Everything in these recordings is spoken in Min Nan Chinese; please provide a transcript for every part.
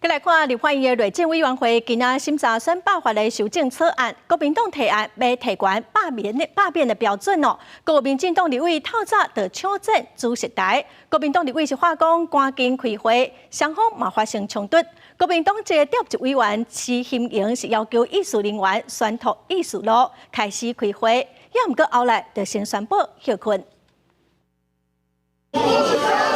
來看立法院的內政委員會今仔審查選罷法的修正草案，國民黨提案欲提懸罷免的標準哦。國民進黨立委透早就搶佔主席台，國民黨立委是話講趕緊開會，雙方嘛發生衝突。國民黨這個召集委員徐欣瑩是要求議事人員宣讀議事錄，開始開會，也毋過後來就先宣布歇睏。不修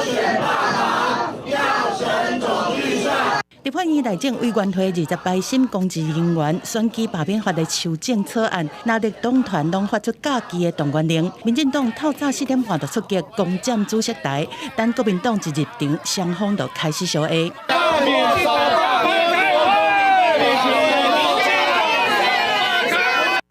選罷法，要審總預算。立法院內政委員會20擺審公職人員選舉罷免法的修正草案，藍綠黨團攏發出佮意的動員令。民進黨透早4點半就出擊攻佔主席台，等國民黨一入場，雙方就開始相下。罷免罷免。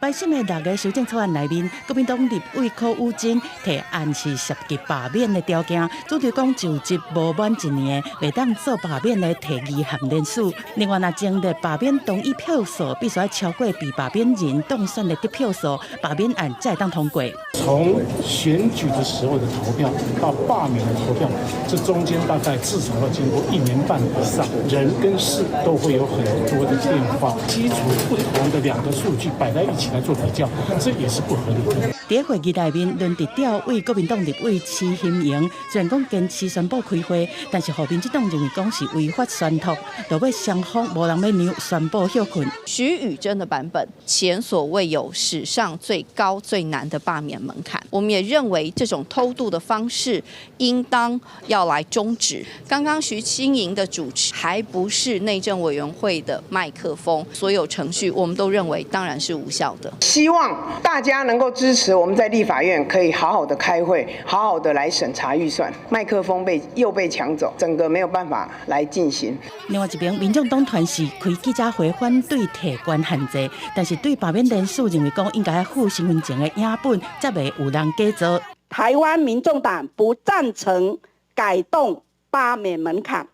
擺審的六个修正草案內面，國民黨立委柯宇禎提案是涉及罷免的條件，主張講就職無滿一年的，袂當做罷免的提議和聯署。另外，若成立罷免同意票數必須愛超過被罷免人當選的得票數，罷免案才會當通過。從選舉的時候的投票到罷免的投票，這中間大概至少要經過一年半以上，人跟事都會有很多的變化。基礎不同的兩個數據擺在一起來做比較，這也是不合理的。佇會議內面，輪值調委國民黨立委徐欣瑩雖然講堅持宣布開會，但是予民進黨認為講是違法宣讀，落尾雙方無人欲讓，宣布歇睏。徐宇禎的版本前所未有，史上最高最難的罷免門檻。我們也認為這種偷渡的方式應當要來終止。剛剛徐欣瑩的主持還不是內政委員會的麥克風，所有程序我們都認為當然是無效的。希望大家能夠支持我們在立法院可以好好的開會，好好的來審查預算。麥克風被又被搶走，整個沒有辦法來進行。另外一邊，民眾黨團是開記者會反對提懸限制，但是對罷免人數認為講應該附身份證的影本，才袂有人假造。台灣民眾黨不贊成改動罷免門檻，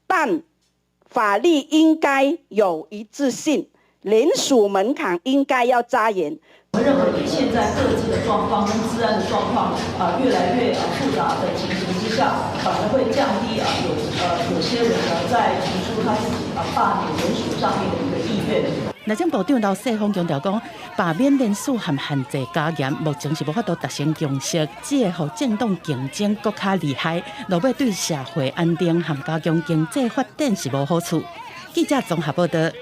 但法律應該有一致性，聯署門檻應該要加嚴。我們認為以現在各地的狀況跟治安的狀況啊越來越複雜的情形之下，反而會降低啊有些人呢在提出他自己啊罷免聯署上面的一個意願。內政部長劉世鋒強調講，罷免人數和限制加嚴，目前是無法度達成共識，只會予政黨競爭閣較厲害，落尾對社會安定和加強經濟發展是無好處。記者綜合報道。